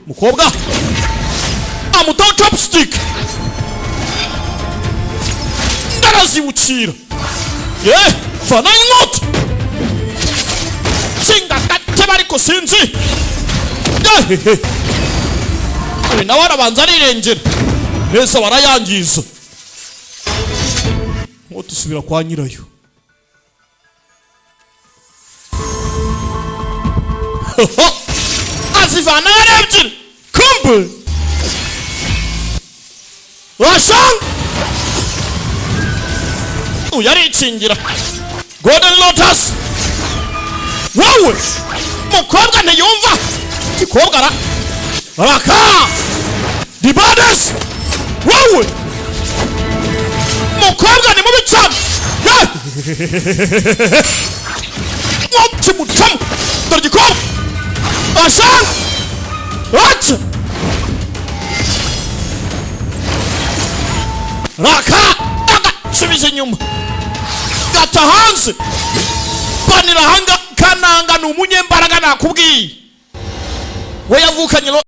Mukobwa amutaho chopstick, ndarazibukira ye vana inkota kinga gatebe, ariko sinzi. Yehehe, uyu nawe arabanza arirengera neza, barayangiza. Inkota isubira kwa nyirayo. Azivana yari ebyiri, kumbe washanga uyu arikingira golden lotus. Wowe mukobwa ntiyumva gikobwa ara raka dibades. Wowe mukobwa ni mubi cyane. Kimucamo, dore igikobwa ashanga aca raka agasubiza inyuma, gata hanze, banira ahanga kana.